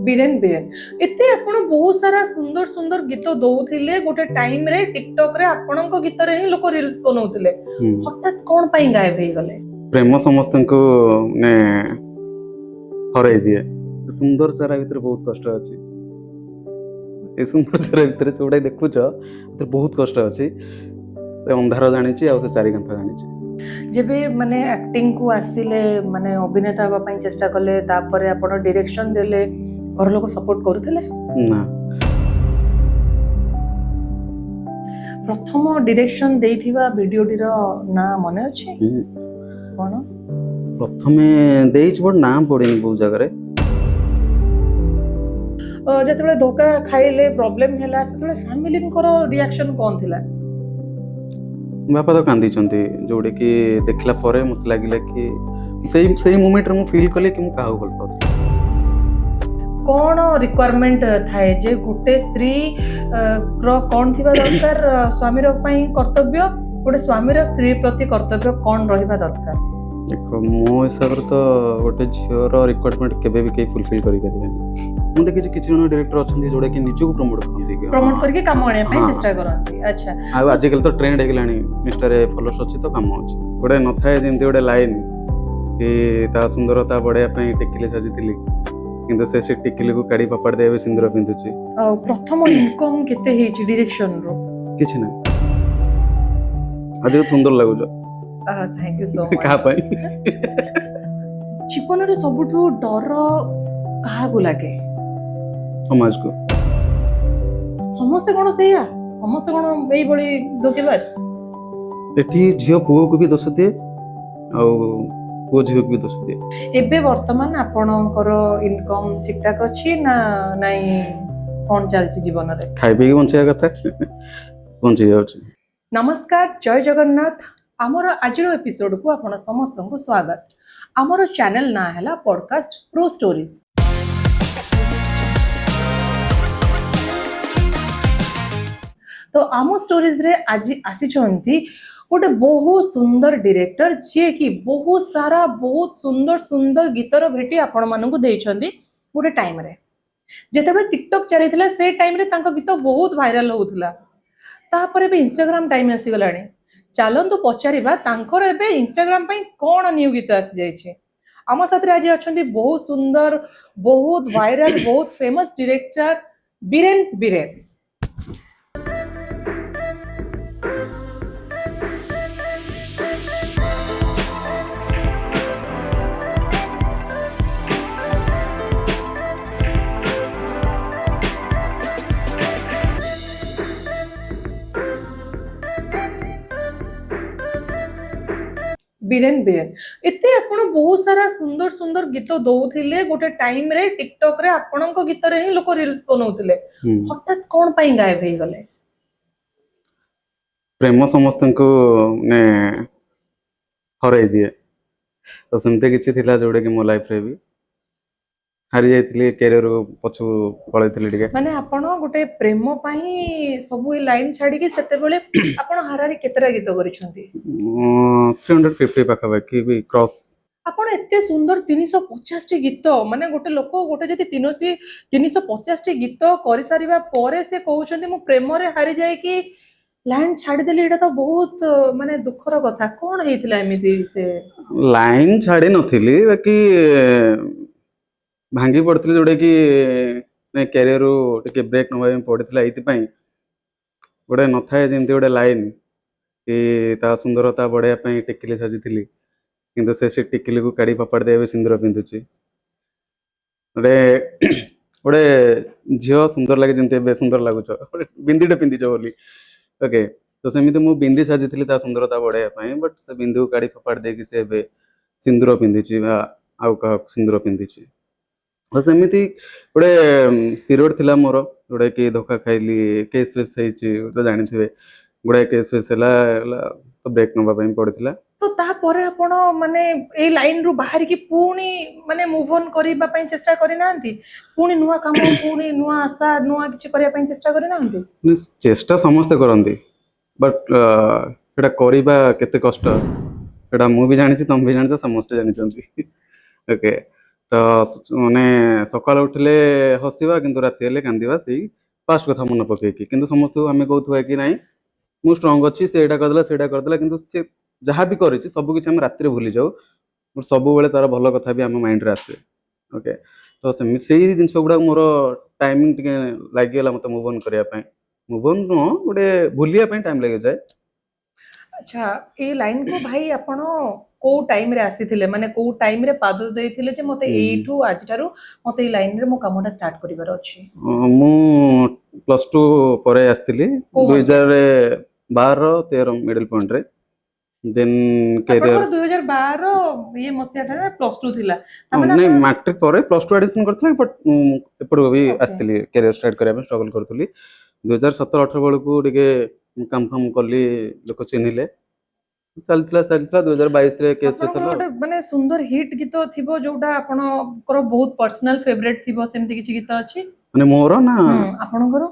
ବୀରେନ ବୀରେନ, ଏତେ ଆପଣ ବହୁତ ସାରା ସୁନ୍ଦର ସୁନ୍ଦର ଗୀତ ଦଉଥିଲେ। ଗୋଟେ ଟାଇମରେ ଟିକଟକ ରେ ଆପଣଙ୍କ ଗୀତରେ ହିଁ ଲୋକ ରିଲ୍ସ ବନଉଥିଲେ। ହଠାତ୍ କଣ ପାଇଁ ଗାୟବ ହେଇଗଲେ? ପ୍ରେମ ସମସ୍ତଙ୍କୁ ମାନେ ହରେଇ ଦିଏ। ସୁନ୍ଦର ଚାରା ଭିତରେ ବହୁତ କଷ୍ଟ ଅଛି। ଏ ସୁନ୍ଦର ଚାରା ଭିତରେ ଯୋଉଟା ଦେଖୁଛ, ଏଥିରେ ବହୁତ କଷ୍ଟ ଅଛି। ସେ ଅନ୍ଧାର ଜାଣିଛି ଆଉ ସେ ଚାରି କାନ୍ଥ ଜାଣିଛି। ଯେବେ ମାନେ ଆକ୍ଟିଂ କୁ ଆସିଲେ, ମାନେ ଅଭିନେତା ହେବା ପାଇଁ ଚେଷ୍ଟା କଲେ, ତାପରେ ଆପଣ ଡିରେକ୍ସନ ଦେଲେ, ଘର ଲୋକ ସପୋର୍ଟ କରୁଥିଲେ? ନା। ପ୍ରଥମ ଡିରେକ୍ସନ ଦେଇଥିବା ଭିଡିଓଟିର ନାଁ ମନେ ଅଛି? କଣ? ପ୍ରଥମେ ଦେଇଛି, ବଟ୍ ନାଁ ପଡିନି ବହୁତ ଜାଗାରେ। ଯେତେବେଳେ ଧୋକା ଖାଇଲେ, ପ୍ରୋବ୍ଲେମ ହେଲା, ସେତେବେଳେ ଫ୍ୟାମିଲିଙ୍କର ରିଆକ୍ସନ କଣ ଥିଲା? ବାପା ତ କାନ୍ଦିଛନ୍ତି, ଯୋଉଟା କି ଦେଖିଲା ପରେ ମତେ ଲାଗିଲା କି ସେଇ ସେଇ ମୁମେଣ୍ଟରେ ମୁଁ ଫିଲ୍ କଲି କି ମୁଁ କାହାକୁ ଭଲ ପାଉଥିଲି। କଣ ରିକ୍ୱାରମେଣ୍ଟ ଥାଏ ଯେ ଗୋଟେ ସ୍ତ୍ରୀ ର କଣ ଥିବା ଦରକାର ସ୍ୱାମୀର ପାଇଁ କର୍ତ୍ତବ୍ୟ, ଗୋଟେ ସ୍ୱାମୀର ସ୍ତ୍ରୀ ପ୍ରତି କର୍ତ୍ତବ୍ୟ କଣ ରହିବା ଦରକାର? ଦେଖ, ମୋ ହିସାବରେ ତ ଗୋଟେ ଝିଅର ରିକ୍ୱାରମେଣ୍ଟ କେବେ ବି କେହି ଫୁଲଫିଲ୍ କରିପାରିବେନି। ମୁଁ ଦେଖିଛି କିଛି ଜଣ ଡିରେକ୍ଟର ଅଛନ୍ତି ଯୋଉଟା କି ନିଜକୁ ପ୍ରମୋଟ କରନ୍ତି କି ପ୍ରମୋଟ କରିକି କାମ ଆଣିବା ପାଇଁ ହଁ। ଚେଷ୍ଟା କରନ୍ତି। ଆଚ୍ଛା। ଆଉ ଆଜିକାଲି ତ ଟ୍ରେଣ୍ଡ ହେଇଗଲାଣି, ଇନଷ୍ଟାରେ ଫଲୋଅର୍ସ ଅଛି ତ କାମ ଅଛି। ଗୋଟେ ନଥାଏ ଯେମିତି ଗୋଟେ ଲାଇନ୍ କି ତା ସୁନ୍ଦରତା ବଢେଇବା ପାଇଁ ଟିକିଲି ସାଜିଥିଲି, କିନ୍ତୁ ସେ ଟିକିଲିକୁ କାଢି ଫୋପାଡ଼ି ଦେଇ ଏବେ ସିନ୍ଦୁର ପିନ୍ଧୁଛି। ଆଉ ପ୍ରଥମ ଇନକମ କେତେ ହେଇଛି ଡିରେକ୍ସନ ରୁ? କିଛି ନାହିଁ। ଆଜି ସୁନ୍ଦର ଲାଗୁଛ। Thank you so କାହା ମଚ୍। ପାଇଁ? ଜୀବନରେ ସବୁଠୁ ଡର କାହାକୁ ଲାଗେ? ସମାଜକୁ। ସମସ୍ତେ କଣ ସେଇଆ? ସମସ୍ତେ କଣ ଏଇଭଳି ଧୋକେବାଜ? ଏଠି ଝିଅ ପୁଅକୁ ବି ଦୋଷ ଦିଏ ଆଉ ପୁଅ ଝିଅକୁ ବି ଦୋଷ ଦିଏ। ଏବେ ବର୍ତ୍ତମାନ ଆପଣଙ୍କର ଇନକମ ଠିକ ଠାକ ଅଛି ନା ନାଇଁ? କଣ ଚାଲିଛି ଜୀବନରେ? ଖାଇ ପିଇକି ବଞ୍ଚିବା କଥା, ବଞ୍ଚି ଯାଉଛି। ନମସ୍କାର, ଜୟ ଜଗନ୍ନାଥ। ଆମର ଆଜିର ଏପିସୋଡକୁ ଆପଣ ସମସ୍ତଙ୍କୁ ସ୍ୱାଗତ। ଆମର ଚ୍ୟାନେଲ ନାଁ ହେଲା ପଡକାଷ୍ଟ ପ୍ରୋ ଷ୍ଟୋରିଜ। ତ ଆମ ଷ୍ଟୋରିଜରେ ଆଜି ଆସିଛନ୍ତି ଗୋଟେ ବହୁତ ସୁନ୍ଦର ଡିରେକ୍ଟର, ଯିଏକି ବହୁତ ସାରା ବହୁତ ସୁନ୍ଦର ସୁନ୍ଦର ଗୀତର ଭେଟି ଆପଣମାନଙ୍କୁ ଦେଇଛନ୍ତି। ଗୋଟେ ଟାଇମରେ ଯେତେବେଳେ ଟିକଟକ୍ ଚାଲିଥିଲା, ସେ ଟାଇମରେ ତାଙ୍କ ଗୀତ ବହୁତ ଭାଇରାଲ ହଉଥିଲା। ତାପରେ ଏବେ ଇନଷ୍ଟାଗ୍ରାମ ଟାଇମ ଆସିଗଲାଣି। ଚାଲନ୍ତୁ ପଚାରିବା ତାଙ୍କର ଏବେ ଇନଷ୍ଟାଗ୍ରାମ ପାଇଁ କଣ ନ୍ୟୁ ଗୀତ ଆସିଯାଇଛି। ଆମ ସାଥିରେ ଆଜି ଅଛନ୍ତି ବହୁତ ସୁନ୍ଦର, ବହୁତ ଭାଇରାଲ, ବହୁତ ଫେମସ ଡିରେକ୍ଟର ବୀରେନ ବୀରେନ। ବୀରେନ ବୀରେନ, ଏତେ ଆପଣ ବହୁତ ସାରା ସୁନ୍ଦର ସୁନ୍ଦର ଗୀତ ଦଉଥିଲେ। ଗୋଟେ ଟାଇମରେ ଟିକଟକ ରେ ଆପଣଙ୍କ ଗୀତରେ ହିଁ ଲୋକ ରିଲ୍ସ ବନଉଥିଲେ। ହଠାତ୍ କଣ ପାଇଁ ଗାୟବ ହେଇଗଲେ? ପ୍ରେମ ସମସ୍ତଙ୍କୁ ମାନେ ହରେଇ ଦିଏ। ତ ସେମିତି କିଛି ଥିଲା ଯୋଉଟା କି ମୋ ଲାଇଫରେ ବି ହାରି ଯାଇଥିଲି, କ୍ୟାରିୟର ପଛକୁ ପଳେଇଥିଲି ଟିକେ। ମାନେ ଆପଣ ଗୋଟେ ପ୍ରେମ ପାଇଁ ସବୁ ଏ ଲାଇନ ଛାଡିକି, ସେତେବେଳେ ଆପଣ ହାରାହାରି କେତେଟା ଗୀତ କରିଛନ୍ତି? 350 ପାଖାପାଖି ବି କ୍ରସ୍। ଆପଣ ଏତେ ସୁନ୍ଦର 350ଟି ଗୀତ, ମାନେ ଗୋଟେ ଲୋକ ଗୋଟେ ଯଦି 350ଟି ଗୀତ କରିସାରିବା ପରେ ସେ କହୁଛନ୍ତି ମୁଁ ପ୍ରେମରେ ହାରି ଯାଇକି ଲାଇନ ଛାଡିଦେଲି, ଏଇଟା ତ ବହୁତ ମାନେ ଦୁଃଖର କଥା। କଣ ହେଇଥିଲା ଏମିତି ସେ? ଲାଇନ ଛାଡି ନଥିଲି, ବାକି ଭାଙ୍ଗି ପଡିଥିଲି, ଯୋଉଟା କି କ୍ୟାରିୟରରୁ ଟିକେ ବ୍ରେକ୍ ନେବା ପାଇଁ ପଡିଥିଲା ଏଇଥିପାଇଁ। ଗୋଟେ ନଥାଏ ଯେମିତି ଗୋଟେ ଲାଇନ୍ କି ତା ସୁନ୍ଦରତା ବଢେଇବା ପାଇଁ ଟିକିଲି ସାଜିଥିଲି, କିନ୍ତୁ ସେ ଟିକିଲିକୁ କାଢି ଫୋପାଡ଼ି ଦେଇ ଏବେ ସିନ୍ଦୁର ପିନ୍ଧୁଛି। ଗୋଟେ ଗୋଟେ ଝିଅ ସୁନ୍ଦର ଲାଗେ ଯେମିତି ଏବେ ସୁନ୍ଦର ଲାଗୁଛ, ଗୋଟେ ବିନ୍ଦିଟେ ପିନ୍ଧିଛ ବୋଲି। ଓକେ, ତ ସେମିତି ମୁଁ ବିନ୍ଦି ସାଜିଥିଲି ତା ସୁନ୍ଦରତା ବଢେଇବା ପାଇଁ, ବଟ୍ ସେ ବିନ୍ଦିକୁ କାଢି ଫୋପାଡ଼ି ଦେଇକି ସେ ଏବେ ସିନ୍ଦୁର ପିନ୍ଧିଛି ବା ଆଉ କାହାକୁ ସିନ୍ଦୁର ପିନ୍ଧିଛି। ତ ସେମିତି ଗୋଟେ ପିରିୟଡ଼ ଥିଲା ମୋର, ଯୋଉଟା କି ଧୋକା ଖାଇଲି, କେସ୍ ଫେସ୍ ହେଇଛି ତ ଜାଣିଥିବେ, ଗୁଡ଼ାଏ କେସ୍ ଫେସ୍ ହେଲା ହେଲା ତ ବ୍ରେକ୍ ନେବା ପାଇଁ ପଡିଥିଲା। ତ ତାପରେ ଆପଣ ମାନେ ଏଇ ଲାଇନ ରୁ ବାହାରିକି ପୁଣି ମାନେ ମୁଭ୍ ଅନ୍ କରିବା ପାଇଁ ଚେଷ୍ଟା କରିନାହାନ୍ତି? ପୁଣି ନୂଆ କାମ, ପୁଣି ନୂଆ ଆଶା, ନୂଆ କିଛି କରିବା ପାଇଁ ଚେଷ୍ଟା କରିନାହାନ୍ତି? ମାନେ ଚେଷ୍ଟା ସମସ୍ତେ କରନ୍ତି, ବଟ୍ ସେଟା କରିବା କେତେ କଷ୍ଟ ସେଟା ମୁଁ ବି ଜାଣିଛି, ତମେ ବି ଜାଣିଛ, ସମସ୍ତେ ଜାଣିଛନ୍ତି। ଓକେ, ତ ତ ମାନେ ସକାଳୁ ଉଠିଲେ ହସିବା, କିନ୍ତୁ ରାତି ହେଲେ କାନ୍ଦିବା ସେଇ ପାଷ୍ଟ କଥା ମନେ ପକେଇକି। କିନ୍ତୁ ସମସ୍ତଙ୍କୁ ଆମେ କହୁଥିବା କି ନାଇଁ, ମୁଁ ଷ୍ଟ୍ରଙ୍ଗ ଅଛି, ସେ ଏଇଟା କରିଦେଲା, ସେଇଟା କରିଦେଲା। କିନ୍ତୁ ସେ ଯାହା ବି କରିଛି, ସବୁ କିଛି ଆମେ ରାତିରେ ଭୁଲି ଯାଉ। But ସବୁବେଳେ ତାର ଭଲ କଥା ବି ଆମ ମାଇଣ୍ଡରେ ଆସେ। ଓକେ, ତ ସେମିତି ସେଇ ଜିନିଷ ଗୁଡାକ ମୋର ଟାଇମିଂ ଟିକେ ଲାଗିଗଲା ମତେ ମୁଭ୍ ଅନ୍ କରିବା ପାଇଁ। ମୁଭ୍ ଅନ୍ ନୁହଁ, ଗୋଟେ ଭୁଲିବା ପାଇଁ ଟାଇମ୍ ଲାଗିଯାଏ। ଆଚ୍ଛା, ଏଇ ଲାଇନକୁ ଭାଇ ଆପଣ କୋଉ ଟାଇମରେ ଆସିଥିଲେ? ମାନେ କୋଉ ଟାଇମରେ ପାଦ ଦେଇଥିଲେ ଯେ ମତେ ଏଇଠୁ ଆଜିଠାରୁ ମତେ ଏଇ ଲାଇନରେ ମୋ କାମଟା ଷ୍ଟାର୍ଟ କରିବାର ଅଛି? ମୁଁ ପ୍ଲସ୍ 2 ପରେ ଆସିଥିଲି। କୋଉ ଦୁଇ ମସିହା? 2012-13 ମିଡିଲ ପଏଣ୍ଟରେ। ଦେନ୍ କ୍ୟାରିୟର ଆପଣଙ୍କର 2012 ଇଏ ମସିହାଟାରେ ପ୍ଲସ୍ 2 ଥିଲା, ତାମାନେ ନାଇଁ, ଆପଣ ମାଟ୍ରିକ ପରେ ପ୍ଲସ୍ 2 ଆଡମିସନ କରିଥିଲି, ବଟ୍ ଏପଟକୁ ବି ଆସିଥିଲି କ୍ୟାରିୟର ଷ୍ଟାର୍ଟ କରିବା ପାଇଁ। ଷ୍ଟ୍ରଗଲ କରୁଥିଲି। 2017-18 ବେଳକୁ ଟିକେ ମୁଁ କାମ ଫାମ କଲି, ଲୋକ ଚିହ୍ନିଲେ, ଚାଲିଥିଲା ଚାଲିଥିଲା, 2022ରେ କେସ୍ ଫେସ୍ ଆପଣଙ୍କର ହେଲା। ଗୋଟେ ମାନେ ସୁନ୍ଦର ହିଟ୍ ଗୀତ ଥିବ, ଯୋଉଟା ଆପଣଙ୍କର ବହୁତ ପର୍ସନାଲ ଫେଭରେଟ ଥିବ, ସେମିତି କିଛି ଗୀତ ଅଛି? ମାନେ ମୋର ନା? ହୁଁ, ଆପଣଙ୍କର।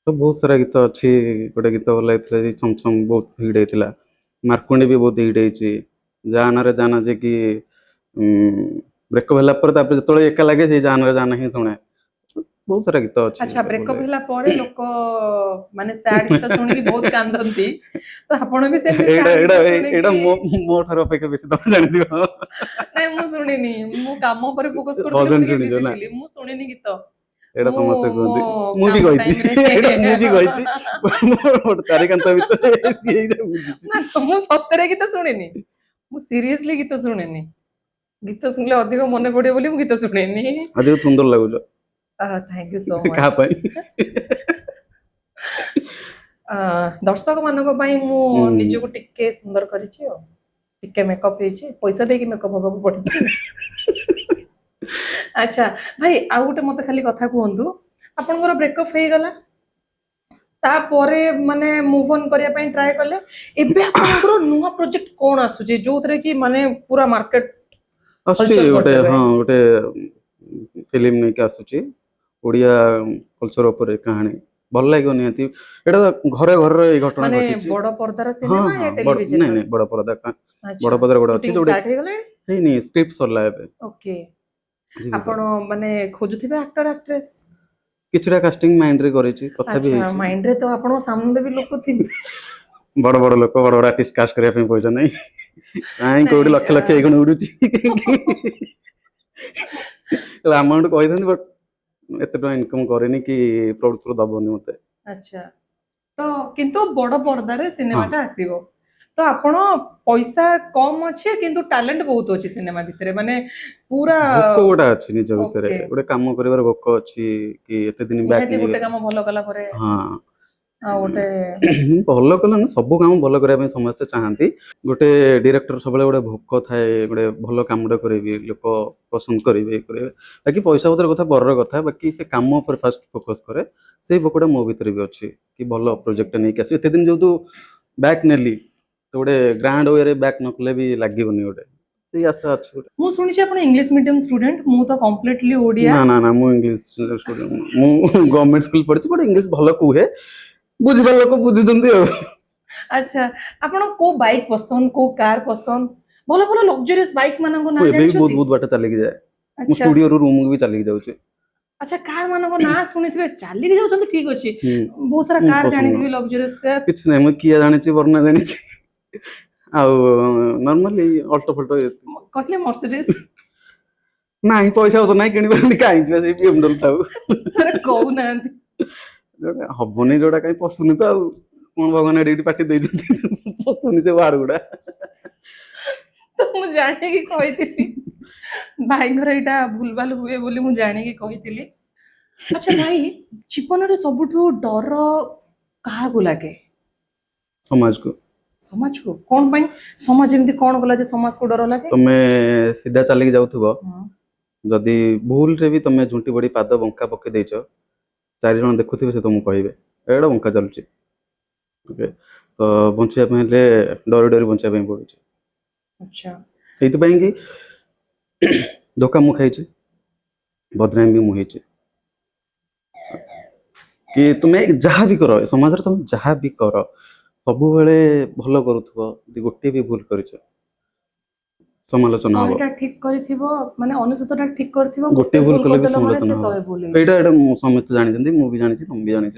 ତ ବହୁତ ସାରା ଗୀତ ଅଛି। ଗୋଟେ ଗୀତ ଭଲ ଲାଗିଥିଲା ଯେ ଛମ ଛମ, ବହୁତ ହିଟ୍ ହେଇଥିଲା। ମାର୍କୁଣ୍ଡି ବି ବହୁତ ହିଟ୍ ହେଇଛି। ଜାନାରେ ଜାନା, ଯେ କି ବ୍ରେକଅପ୍ ହେଲା ପରେ ତାପରେ ଯେତେବେଳେ ଏକା ଲାଗେ, ସେଇ ଜାନାରେ ଜାନା ହିଁ ଶୁଣେ। ବହୁତ ସାରା ଗୀତ ଅଛି ଆଚ୍ଛା, ଯୋଉଟା ଭଲ ବ୍ରେକଅପ୍ ଲାଗେ। ହେଲା ପରେ ଲୋକ ମାନେ ସ୍ୟାଡ୍ ଗୀତ ଶୁଣିକି ବହୁତ କାନ୍ଦନ୍ତି, ତ ଆପଣ ବି ସେମିତି ଏଇଟା ସ୍ୟାଡ୍ ଏଇଟା ଗୀତ ଏଇଟା ଶୁଣିକି ମୋ ମୋ ଠାରୁ ଅପେକ୍ଷା ବେଶୀ ତମେ ଜାଣିଥିବ। ନାଇଁ, ମୁଁ ଶୁଣିନି। ମୁଁ କାମ ଉପରେ ଫୋକସ କରୁଥିଲି, ମୁଁ ଭଜନ ଟିକେ ଶୁଣିଛ ବିଜି ନା? ଥିଲି, ମୁଁ ଶୁଣିନି ଗୀତ। ଏଇଟା ମୁଁ ସମସ୍ତେ ମୋ କୁହନ୍ତି, ମୁଁ ବି କାମ କହିଛି। ଟାଇମରେ ଏଇଟା ମୁଁ ବି କହିଛି। ମୋର ଗୋଟେ ଚାରିକାନ୍ଥ ଭିତରେ ସିଏ ଏଇଟା ବୁଝୁଛି। ନା, ମୁଁ ସତରେ ଗୀତ ଶୁଣିନି। ମୁଁ ସିରିୟସଲି ଗୀତ ଶୁଣେନି। ଗୀତ ଶୁଣିଲେ ଅଧିକ ମନେ ପଡିବ ବୋଲି ମୁଁ ଗୀତ ଶୁଣେନି। ଆଜି ବହୁତ ସୁନ୍ଦର ଲାଗୁଛ। Thank you so କାହା ମଚ୍। ପାଇଁ? ଦର୍ଶକ ମାନଙ୍କ ପାଇଁ ମୁଁ ନିଜକୁ ଟିକେ ସୁନ୍ଦର କରିଛି ଆଉ ଟିକେ ମେକଅପ୍ ହେଇଛି। ପଇସା ଦେଇକି ମେକଅପ୍ ହବାକୁ ପଡିଛି। ଆଚ୍ଛା ଭାଇ, ଆଉ ଗୋଟେ ମତେ ଖାଲି କଥା କୁହନ୍ତୁ। ଆପଣଙ୍କର ବ୍ରେକଅପ୍ ହେଇଗଲା, ତାପରେ ମାନେ ମୁଭ୍ ଅନ୍ କରିବା ପାଇଁ ଟ୍ରାଏ କଲେ। ଏବେ ଆପଣଙ୍କର ନୂଆ ପ୍ରୋଜେକ୍ଟ କଣ ଆସୁଛି, ଯୋଉଥିରେ କି ମାନେ ପୁରା ମାର୍କେଟ ଆସୁଛି ହଲଚଲ ଗୋଟେ? କରିଦେବେ? ହଁ, ଗୋଟେ ଫିଲ୍ମ ନେଇକି ଆସୁଛି, ଓଡ଼ିଆ କଲଚର ଉପରେ କାହାଣୀ। ଭଲ ଲାଗିବ ନିହାତି। ଏଇଟା ତ ଘରେ ଘରର ଏଇ ଘଟଣା ମାନେ ଘଟିଛି। ବଡ ପର୍ଦ୍ଦାର ହଁ। ସିନେମା ହଁ। ୟା ବଡ ଟେଲିଭିଜନ? ନାଇଁ ନାଇଁ, ବଡ ପରଦା। ବଡ ପର୍ଦ୍ଦାରେ ଗୋଟେ ଅଛି ସୁଟିଂ ଯୋଉଟା ଷ୍ଟାର୍ଟ ହେଇଗଲାଣି? ହେଇନି, ସ୍କ୍ରିପ୍ଟ ସରିଲା ଏବେ। ଯିବି ଆପଣ ମାନେ ଖୋଜୁଥିବେ ଆକ୍ଟର ଆକ୍ଟ୍ରେସ? କିଛିଟା କାଷ୍ଟିଂ ମାଇଣ୍ଡରେ କରିଛି, କଥା ବି ହେଇଛି। ମାଇଣ୍ଡରେ ତ ଆପଣଙ୍କ ସାମ୍ନାରେ ବି ଲୋକ ଥିବେ। ବଡ ବଡ ଲୋକ, ବଡ ବଡ ଆର୍ଟିଷ୍ଟ କାଷ୍ଟ କରିବା ପାଇଁ ପଇସା ନାହିଁ। କାହିଁ କୋଉଠି ନାଇଁ ଲକ୍ଷ ଲକ୍ଷ ଏଇଖୁଣି ଉଡୁଛି। ଆମାଉଣ୍ଟ କହିଥାନ୍ତି, ବଟ୍ ଏତେ ଟଙ୍କା ଇନକମ୍ କରିନି କି ପ୍ରଡ୍ୟୁସର ଦବନି ମତେ। ଆଚ୍ଛା, ତ କିନ୍ତୁ ବଡ ପର୍ଦ୍ଦାରେ ସିନେମାଟା ଆସିବ। ତ ଆପଣ ପଇସା କମ ଅଛି କିନ୍ତୁ ଟ୍ୟାଲେଣ୍ଟ ବହୁତ ଅଛି ସିନେମା ଭିତରେ, ମାନେ ପୁରା ଭୋକ ଗୋଟେ ଅଛି ନିଜ ଭିତରେ। ଗୋଟେ କାମ କରିବାର ଭୋକ ଅଛି କି ଏତେ ଦିନ ବ୍ୟାକ୍ ନିହାତି ଗୋଟେ କାମ ଭଲ କଲା ପରେ ଆଉ ଗୋଟେ ଭଲ କଲା ନା, ସବୁ କାମ ଭଲ କରିବା ପାଇଁ ସମସ୍ତେ ଚାହାନ୍ତି। ଗୋଟେ ଡିରେକ୍ଟର ସବୁବେଳେ ଗୋଟେ ଭୋକ ଥାଏ, ଗୋଟେ ଭଲ କାମଟା କରିବି, ଲୋକ ପସନ୍ଦ କରିବେ, ଇଏ କରିବେ। ବାକି ପଇସା ପତ୍ର କଥା ପରର କଥା, ବାକି ସେ କାମ ଉପରେ ଫାଷ୍ଟ ଫୋକସ୍ କରେ। ସେଇ ଭୋକଟା ମୋ ଭିତରେ ବି ଅଛି କି ଭଲ ପ୍ରୋଜେକ୍ଟଟା ନେଇକି ଆସିବି। ଏତେ ଦିନ ଯେହେତୁ ବ୍ୟାକ୍ ନେଲି, ତ ଗୋଟେ ଗ୍ରାଣ୍ଡ ୱେରେ ବ୍ୟାକ୍ ନ କଲେ ବି ଲାଗିବନି। ଗୋଟେ ସେଇ ଆଶା ଅଛି ଗୋଟେ। ମୁଁ ଶୁଣିଛି ଆପଣ ଇଂଲିଶ ମିଡିୟମ ଷ୍ଟୁଡେଣ୍ଟ। ମୁଁ ତ କମ୍ପ୍ଲିଟଲି ଓଡିଆ। ନା ନା ନା, ମୁଁ ଇଂଲିଶ ଷ୍ଟୁଡେଣ୍ଟ। ମୁଁ ଗଭର୍ଣ୍ଣମେଣ୍ଟ ସ୍କୁଲ ପଢିଛି, ବଟ୍ ଇଂଲିଶ ଭଲ କୁହେ। ବୁଝିବା ଲୋକ ବୁଝୁଛନ୍ତି ଆଉ। ଆଚ୍ଛା, ଆପଣ କୋଉ ବାଇକ୍ ପସନ୍ଦ, କୋଉ କାର ପସନ୍ଦ? ଭଲ ଭଲ ଲକ୍ଜରିୟସ୍ ବାଇକ୍ ମାନଙ୍କ ମୁଁ ନାଁ ଏବେ ବି ବହୁତ ଜାଣିଛନ୍ତି? ବହୁତ ବାଟ ଚାଲିକି ଯାଏ ମୁଁ। ଷ୍ଟୁଡିଓରୁ ରୁମକୁ ବି ଚାଲିକି ଯାଉଛି। ଆଚ୍ଛା, କାର ମାନଙ୍କ ନାଁ ଶୁଣିଥିବେ। ଚାଲିକି ଯାଉଛନ୍ତି, ଠିକ ଅଛି। ବହୁତ ସାରା ମୁଁ କାର ପସନ୍ଦ ଜାଣିଥିବେ, ନୁହଁ। Luxurious car. କିଛି ନାହିଁ, ମୁଁ କିଆ ଜାଣିଛି, ବର୍ଣ୍ଣା ଜାଣିଛି, ଆଉ ନର୍ମାଲି ଅଲ୍ଟୋ ଫଲ୍ଟୋ। କହିଲେ ମର୍ସିଡିସ୍। ନାହିଁ, ପଇସା ପତ୍ର ନାହିଁ, କିଣିପାରିନି। କାହିଁ ଯିବା, ସେଇ ବିଏମଡବ୍ଲ୍ୟୁ ଥାଉ। କହୁନାହାନ୍ତି। ଯୋଉଟା ହବନି, ଯୋଉଟା କାହିଁ ପଶୁନି ତ ଆଉ କଣ, ଭଗବାନ ଏଠି ଏଠି ପାଟି ଦେଇଛନ୍ତି, ପଶୁନି ସେ ୱାର୍ଡ ଗୁଡା। ତ ମୁଁ ଜାଣିକି କହିଥିଲି, ଭାଇଙ୍କର ଏଇଟା ଭୁଲଭାଲ ହୁଏ ବୋଲି ମୁଁ ଜାଣିକି କହିଥିଲି। ଆଚ୍ଛା ଭାଇ, ଜୀବନରେ ସବୁଠୁ ଡର କାହାକୁ ଲାଗେ? ସମାଜକୁ। ସମାଜକୁ? କଣ ପାଇଁ? ସମାଜ ଏମିତି କଣ କଲା ଯେ ସମାଜକୁ ଡର ଲାଗେ? ତମେ ସିଧା ଚାଲିକି ଯାଉଥିବ, ଯଦି ଭୁଲରେ ବି ତମେ ଝୁଣ୍ଟି ପଡି ପାଦ ବଙ୍କା ପକେଇ ଦେଇଛ, ଚାରି ଜଣ ଦେଖୁଥିବେ, ସେ ତମକୁ କହିବେ ଏଇଟା ବଙ୍କା ଚାଲୁଛି। ଓକେ, ତ ବଞ୍ଚିବା ପାଇଁ ହେଲେ ଡରି ଡରି ବଞ୍ଚିବା ପାଇଁ ପଡୁଛି। ଏଇଥିପାଇଁ କି ଧୋକା ମୁଁ ଖାଇଛି, ବଦନାମ ବି ମୁଁ ହେଇଛି। କି ତୁମେ ଯାହା ବି କର ଏ ସମାଜରେ, ତମେ ଯାହା ବି କର, ସବୁବେଳେ ଭଲ କରୁଥିବ, ଯଦି ଗୋଟିଏ ବି ଭୁଲ କରିଛ ସମାଲୋଚନା ହବ। 100ଟା ଠିକ କରିଥିବ, ମାନେ 99ଟା ଠିକ କରିଥିବ, ଗୋଟେ ଭୁଲ କଲେ ବି କରିଦେଲା ମାନେ ସେ ସମାଲୋଚନା ହବ। 100 ଭୁଲ ହେଇଯିବ। ଏଇଟା ମୁଁ ସମସ୍ତେ ଜାଣିଛନ୍ତି, ମୁଁ ବି ଜାଣିଛି, ତମେ ବି ଜାଣିଛ।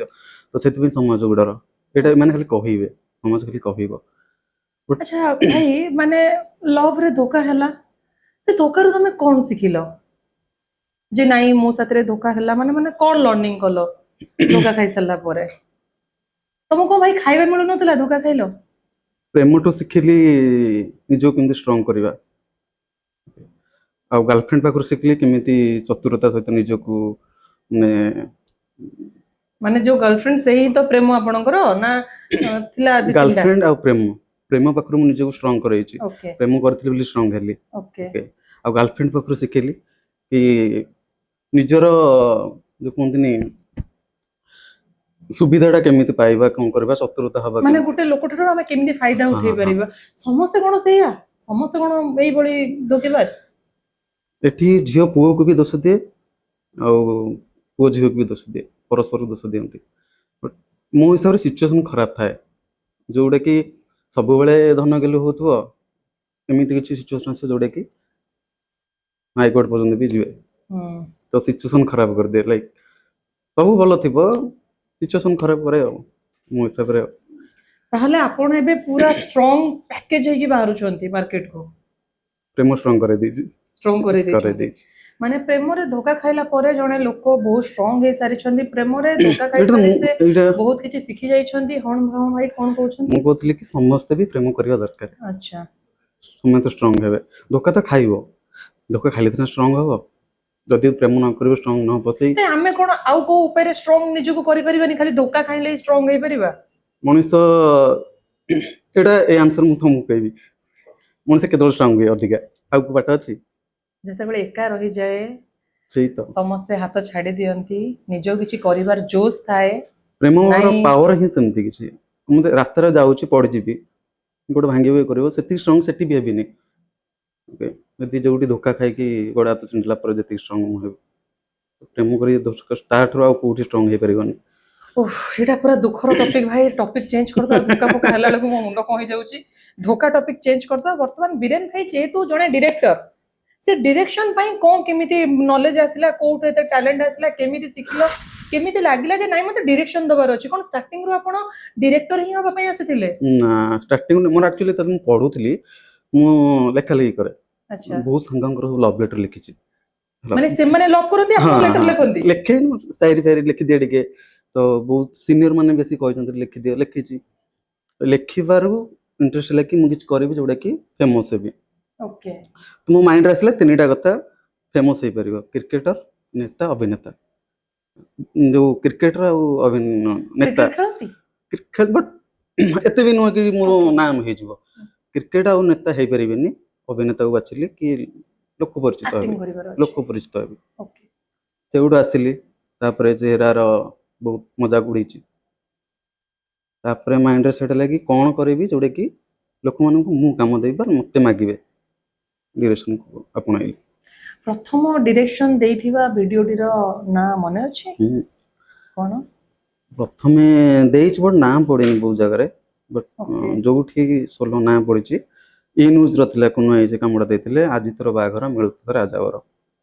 ତ ସେଥିପାଇଁ ସମାଜକୁ ଡର। ଏଇଟା ଏମାନେ ଖାଲି କହିବେ, ସମାଜ ଖାଲି କହିବ। ଆଚ୍ଛା ଭାଇ, ମାନେ ଲଭ୍ ରେ ଧୋକା ହେଲା, ସେ ଧୋକାରୁ ତମେ କଣ ଶିଖିଲ ଯେ ନାଇଁ ମୋ ସାଥିରେ ଧୋକା ହେଲା, ମାନେ ମାନେ କଣ ଲର୍ଣ୍ଣିଂ କଲ ଧୋକା ଖାଇ ସାରିଲା ପରେ? ତମକୁ କଣ ଭାଇ ଖାଇବା ମିଳୁନଥିଲା ଧୋକା ଖାଇଲ? ପ୍ରେମଠୁ ଶିଖିଲି ନିଜକୁ କେମିତି ଷ୍ଟ୍ରଙ୍ଗ କରିବା, ଆଉ ଗାର୍ଲଫ୍ରେଣ୍ଡ ପାଖରୁ ଶିଖିଲି କେମିତି ଚତୁରତା ସହିତ ନିଜକୁ ମାନେ ମାନେ ଯୋଉ ଗର୍ଲଫ୍ରେଣ୍ଡ ସେଇ ହିଁ ତ ପ୍ରେମ ଆପଣଙ୍କର ନା ଥିଲା ଦି ତିନିଟା? ଗାର୍ଲଫ୍ରେଣ୍ଡ ଆଉ ପ୍ରେମ, ପ୍ରେମ ପାଖରୁ ମୁଁ ନିଜକୁ ଷ୍ଟ୍ରଙ୍ଗ କରେଇଛି। ପ୍ରେମ କରିଥିଲି ବୋଲି ଷ୍ଟ୍ରଙ୍ଗ ହେଲି। ଆଉ ଗାର୍ଲଫ୍ରେଣ୍ଡ ପାଖରୁ ଶିଖିଲି କି ନିଜର ଯୋଉ କୁହନ୍ତିନି ସୁବିଧାଟା କେମିତି ପାଇବା, କଣ କରିବା, ଚତୁରତା ହବା ମାନେ କେମିତି। ଗୋଟେ ଲୋକଠାରୁ ଆମେ କେମିତି ଫାଇଦା ଉଠେଇ ହଁ। ପାରିବା। ସମସ୍ତେ କଣ ସେଇଆ? ସମସ୍ତେ କଣ ଏଇଭଳି ଧୋକେବାଜ? ଏଠି ଝିଅ ପୁଅକୁ ବି ଦୋଷ ଦିଏ ଆଉ ପୁଅ ଝିଅକୁ ବି ଦୋଷ ଦିଏ, ପରସ୍ପରକୁ ଦୋଷ ଦିଅନ୍ତି। ବଟ୍ ମୋ ହିସାବରେ ସିଚୁଏସନ୍ ଖରାପ ଥାଏ, ଯୋଉଟାକି ସବୁବେଳେ ଧନ ଗେଲୁ ହଉଥିବ, ଏମିତି କିଛି ସିଚୁଏସନ୍ ଆସେ ଯୋଉଟାକି ହାଇକୋର୍ଟ ପର୍ଯ୍ୟନ୍ତ ବି ଯିବେ। ତ ସିଚୁଏସନ୍ ଖରାପ କରିଦିଏ। ଲାଇକ୍ ସବୁ ଭଲ ଥିବ, ସିଚୁଏସନ୍ ଖରାପ କରେ ଆଉ ମୋ ହିସାବରେ ଆଉ। ତାହେଲେ ଆପଣ ଏବେ ପୁରା ଷ୍ଟ୍ରଙ୍ଗ ପ୍ୟାକେଜ ହେଇକି ବାହାରୁଛନ୍ତି ମାର୍କେଟକୁ? ପ୍ରେମ ଷ୍ଟ୍ରଙ୍ଗ କରେଇ ଦେଇଛି। ଷ୍ଟ୍ରଙ୍ଗ କରେଇ କରେଇ ଦେଇଛନ୍ତି। ଦେଇଛି। ମାନେ ପ୍ରେମରେ ଧୋକା ଖାଇଲା ପରେ ଜଣେ ଲୋକ ବହୁତ ଷ୍ଟ୍ରଙ୍ଗ ହେଇସାରିଛନ୍ତି, ପ୍ରେମରେ ଧୋକା ଏଇଟା ତ ଖାଇସାରି ମୁଁ ସେ ଏଇଟା ବହୁତ କିଛି ଶିଖି ଯାଇଛନ୍ତି। ହଁ ହଁ ଭାଇ, କଣ କହୁଛନ୍ତି? ମୁଁ କହୁଥିଲି କି ସମସ୍ତେ ବି ପ୍ରେମ କରିବା ଦରକାର। ସମସ୍ତେ ଷ୍ଟ୍ରଙ୍ଗ ହେବେ। ଧୋକା ତ ଖାଇବ, ଧୋକା ଖାଇଲେ ସିନା ଷ୍ଟ୍ରଙ୍ଗ ହବ। ଯଦି ପ୍ରେମ ନ କରିବ, ଷ୍ଟ୍ରଙ୍ଗ ନ ହବ ସେଇ ନାଇଁ, ଆମେ କଣ ଆଉ କୋଉ ଉପାୟରେ ଷ୍ଟ୍ରଙ୍ଗ ନିଜକୁ କରିପାରିବାନି? ଖାଲି ଧୋକା ଖାଇଲେ ହିଁ ଷ୍ଟ୍ରଙ୍ଗ ହେଇପାରିବା? ମଣିଷ, ଏଇଟା ଏ ଆନ୍ସର ମୁଁ ତମକୁ କହିବି, ମଣିଷ କେତେବେଳେ ଷ୍ଟ୍ରଙ୍ଗ ହୁଏ ଅଧିକା? ଆଉ କୋଉ ବାଟ ଅଛି? ଯେତେବେଳେ ଏକା ରହିଯାଏ। ସେଇ ତ। ସମସ୍ତେ ହାତ ଛାଡି ଦିଅନ୍ତି, ନିଜକୁ କିଛି କରିବାର ଜୋଶ ଥାଏ। ପ୍ରେମର ନାଇଁ। ପାୱାର ହିଁ ସେମିତି କିଛି। ମୁଁ ତ ରାସ୍ତାରେ ଯାଉଛି, ପଡ଼ିଯିବି, ଗୋଟେ ଭାଙ୍ଗିବ, ଇଏ କରିବ, ସେତିକି ଷ୍ଟ୍ରଙ୍ଗ ସେଠି ବି ହେବିନି। ଓକେ, ଯଦି ଯୋଉଠି ଧୋକା ଖାଇକି ଗୋଡ଼ ହାତ ଛିଣ୍ଡିଲା ପରେ ଯେତିକି ଷ୍ଟ୍ରଙ୍ଗ ମୁଁ ହେବି, ପ୍ରେମ କରି ତାଠାରୁ ଆଉ କୋଉଠି ଷ୍ଟ୍ରଙ୍ଗ ହେଇପାରିବନି। ଓଃ, ଏଇଟା ପୁରା ଦୁଃଖର ଟପିକ ଭାଇ। ଟପିକ ଚେଞ୍ଜ କରିଦବା। ଧୋକା ଫୋକା ହେଲା ବେଳକୁ ମୋ ମୁଣ୍ଡ କଣ ହେଇଯାଉଛି। ଧୋକା ଟପିକ ଚେଞ୍ଜ କରିଦବା। ବର୍ତ୍ତମାନ ବୀରେନ ଭାଇ ଯେହେତୁ ଜଣେ ଡିରେକ୍ଟର, ସେ ଡିରେକ୍ସନ ପାଇଁ କଣ କେମିତି ନଲେଜ ଆସିଲା? କୋଉଠୁ ଏତେ ଟ୍ୟାଲେଣ୍ଟ ଆସିଲା? କେମିତି ଶିଖିଲ? କେମିତି ଲାଗିଲା ଯେ ନାଇଁ ମତେ ଡିରେକ୍ସନ ଦବାର ଅଛି? କଣ ଷ୍ଟାର୍ଟିଂ ରୁ ଆପଣ ଡିରେକ୍ଟର ହିଁ ହବା ପାଇଁ ଆସିଥିଲେ? ନା, ଷ୍ଟାର୍ଟିଂ ମୋର ଆକ୍ଚୁଆଲି ଯେତେବେଳେ ମୁଁ ପଢୁଥିଲି, ମୁଁ ଲେଖା ଲେଖି କରେ। ବହୁତ ସାଙ୍ଗଙ୍କର ସବୁ ଲଭ୍ ଲେଟର ଲେଖିଛି ହେଲା। ମାନେ ସେମାନେ ଲଭ୍ କରନ୍ତି, ଆପଣ ଲେଟର ଲେଖନ୍ତି? ଲେଖେ, ସାଇରି ଫାଇରି ଲେଖିଦିଏ ଟିକେ। ତ ବହୁତ ସିନିୟର ମାନେ ବେଶୀ କହିଛନ୍ତି ଲେଖିଦିଅ, ଲେଖିଛି। ଲେଖିବାରୁ ଇଣ୍ଟରେଷ୍ଟ ହେଲା କି ମୁଁ କିଛି କରିବି ଯୋଉଟା କି ଫେମସ୍ ହେବି। ତ ମୋ ମାଇଣ୍ଡରେ ଆସିଲା ତିନିଟା କଥା ଫେମସ୍ ହେଇପାରିବ: କ୍ରିକେଟର, ନେତା, ଅଭିନେତା। ଯୋଉ କ୍ରିକେଟର ଆଉ ନେତା। କ୍ରିକେଟ ଖେଳନ୍ତି? କ୍ରିକେଟ, ବଟ୍ ଏତେ ବି ନୁହେଁ କି ମୋର ନାମ ହେଇଯିବ। କ୍ରିକେଟ ଆଉ ନେତା ହେଇପାରିବେନି। ଅଭିନେତାକୁ ବାଛିଲି କି ଲୋକ ପରିଚିତ ଆକ୍ଟିଂ ହେବି। କରିବାର ଅଛି। ଲୋକ ପରିଚିତ ହେବି। ସେଇଠୁ ଆସିଲି। ତାପରେ ଚେହେରାର ବହୁତ ମଜାକ ଉଡେଇଛି। ତାପରେ ମାଇଣ୍ଡରେ ସେଟା ଲାଗି କଣ କରିବି ଯୋଉଟା କି ଲୋକମାନଙ୍କୁ ମୁଁ କାମ ଦେବି ବା ମତେ ମାଗିବେ, ଡିରେକ୍ସନକୁ ଆପଣେଇଲି। ପ୍ରଥମ ଡିରେକ୍ସନ ଦେଇଥିବା ଭିଡିଓଟିର ନାଁ ମନେ ଅଛି? ହୁଁ। କଣ? ପ୍ରଥମେ ଦେଇଛି, ବଟ୍ ନାଁ ପଡିନି ବହୁତ ଜାଗାରେ, ବଟ୍ ଯୋଉଠି ସୋଲୋ ନାଁ ପଡିଛି, ଇ ନ୍ୟୁଜ୍ର ଥିଲା, କୁନୁ ଭାଇ ସେ କାମଟା ଦେଇଥିଲେ, ଆଜି ତୋର ବାହାଘର ମିଳୁ ତୋତେ ରାଜାବର।